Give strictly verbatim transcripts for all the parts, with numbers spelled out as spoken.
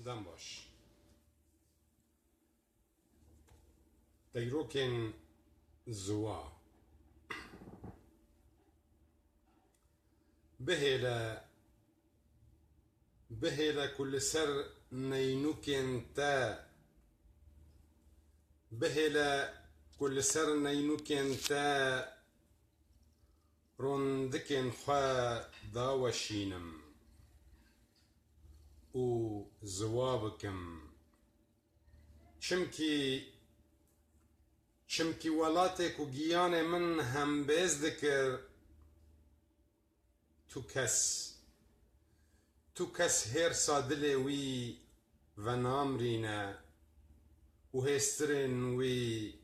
Dem baş. Teyrokên ziwa. Bihêle, bihêle ku li ser neynûkên te, bihêle ku li ser neynûkên te rondikên xwe daweşînim û ziwa bikim. Çimkî, çimkî welatê ku giyanê min hembêz dikir, tu kes, tu kes hêrsa dilê wî venamrîne û hêstirên wî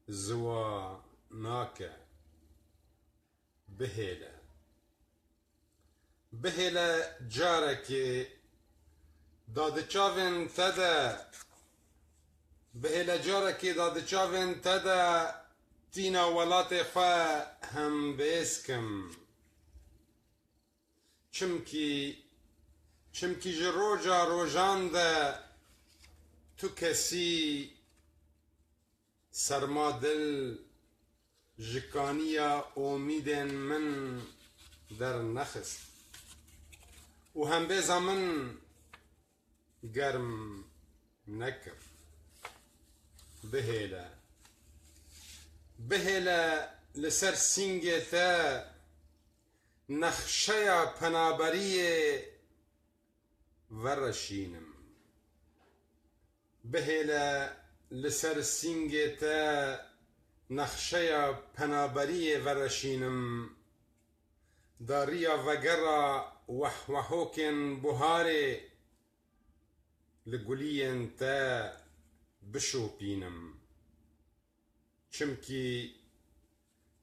ziwa nake. Bihêle. Bihêle carekê da di çavên te de, bihêle carekê da di çavên te de tîna welatê xwe hembêz kim. Çimkî, çimkî ji roja rojan de tu kesî serma dil ji kaniya omîdên min dernexist û hembêza min germ nekir. Bihêle, bihêle li ser sîngê te nexşeya penaberiyê vereşînim. Bihêle li ser sîngê te nexşeya penaberiyê vereşînim. Da riya vegera wehwehokên buharê li guliyên te bişopînim. Çimkî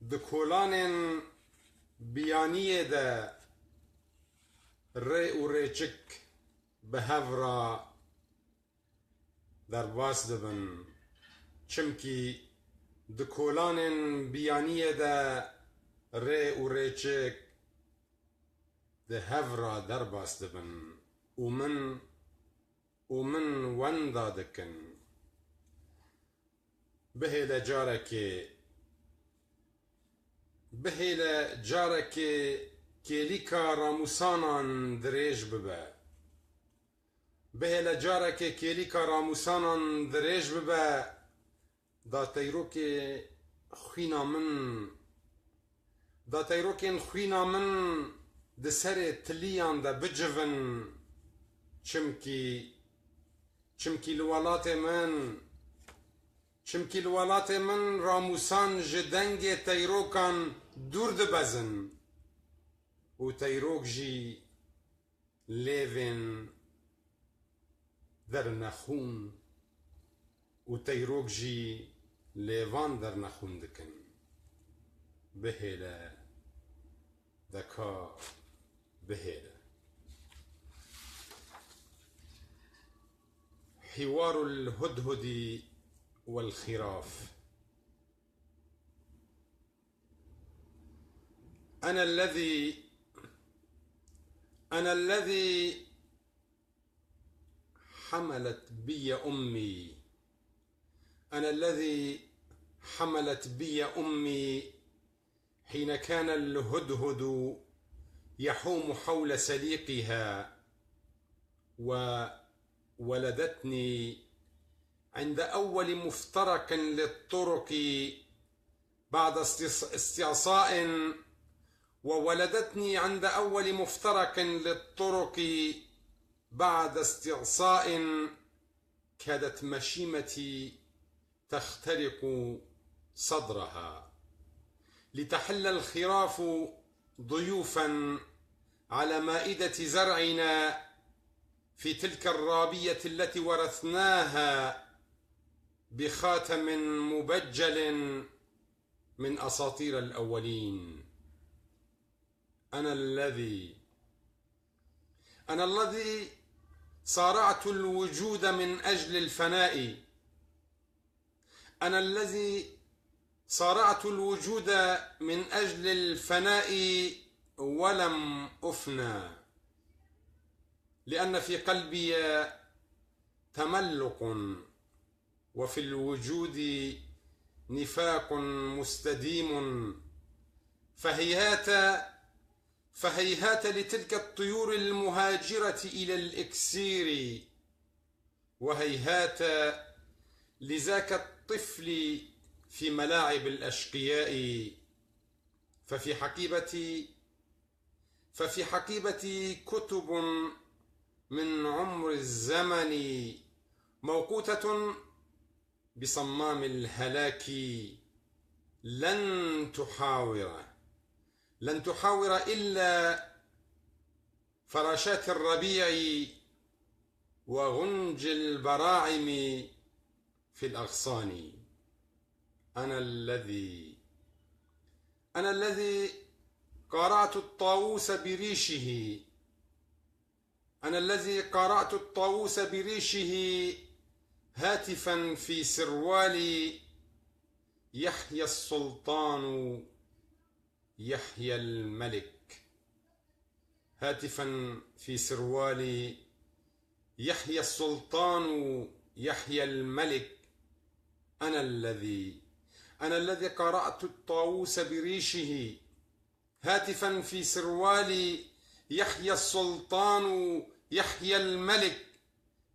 di kolanên biyaniyê de rê û rêçik bi hev re derbas dibin. Çimkî di kolanên biyaniyê de rê û rêçik di hev re derbas dibin û min, û min wenda dikin. Bihêle carekê, bihêle carekê kêlîka ramûsanan dirêj bibe. Bihêle carekê kêlîka ramûsanan dirêj bibe, da teyrokê xwîna min, da teyrokên xwîna min di serê tiliyan de bicivin, çimkî, çimkî li welatê min, çimkî li welatê min ramûsan ji dengê teyrokan dûr dibezin û teyrok jî lêvên dernexûn û teyrok jî lêvan dernexûn dikin. Bihêle, deka bihêle. حوار الهدهد والخراف. أنا الذي، أنا الذي حملت بي أمي، أنا الذي حملت بي أمي حين كان الهدهد يحوم حول سليقها، وولدتني عند أول مفترق للطرق بعد استص-، استعصاء، وولدتني عند أول مفترق للطرق بعد استعصاء، كادت مشيمتي تخترق صدرها، لتحل الخراف ضيوفا على مائدة زرعنا في تلك الرابية التي ورثناها بخاتم مبجل من أساطير الأولين. أنا الذي، أنا الذي صارعت الوجود من أجل الفناء. أنا الذي صارعت الوجود من أجل الفناء ولم أفنى، لأن في قلبي تملق، وفي الوجود نفاق مستديم، فهيهات، فهيهات لتلك الطيور المهاجرة إلى الإكسير، وهيهات لذاك الطفل في ملاعب الأشقياء، ففي حقيبتي، ففي حقيبتي كتب من عمر الزمن موقوتة بصمام الهلاك، لن تحاور، لن تحاور إلا فراشات الربيع وغنج البراعم في الأغصان. أنا الذي، أنا الذي قارعت الطاووس بريشه، أنا الذي قارعت الطاووس بريشه هاتفا في سروالي: يحيى السلطان، يحيى الملك. هاتفا في سروالي: يحيى السلطان، يحيى الملك. أنا الذي، أنا الذي قارعت الطاووس بريشه هاتفا في سروالي: يحيى السلطان، يحيى الملك.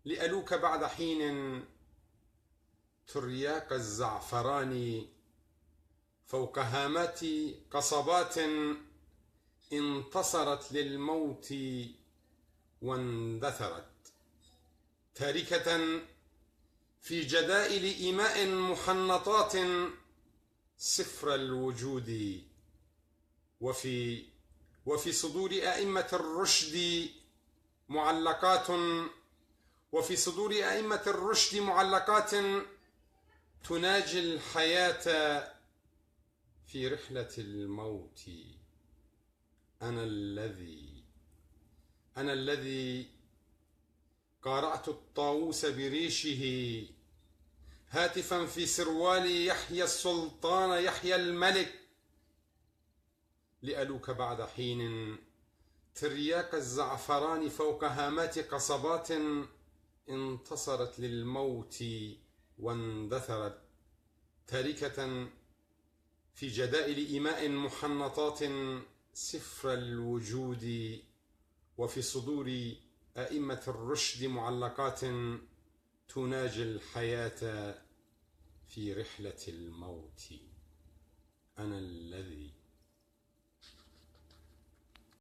لألوك بعد حين ترياق الزعفران فوق هامات قصبات انتصرت للموت واندثرت، تاركة في جدائل إيماء محنطات سفر الوجود، وفي، وفي صدور أئمة الرشد معلقات، وفي صدور أئمة الرشد معلقات تناجي الحياة في رحلة الموت. أنا الذي، أنا الذي قارعت الطاووس بريشه هاتفا في سروالي: يحيى السلطان، يحيى الملك. لألوك بعد حين ترياق الزعفران فوق هامات قصبات انتصرت للموت واندثرت، تاركة في جدائل إيماء محنطات سفر الوجود، وفي صدور أئمة الرشد معلقات تناجي الحياة في رحلة الموت. أنا الذي،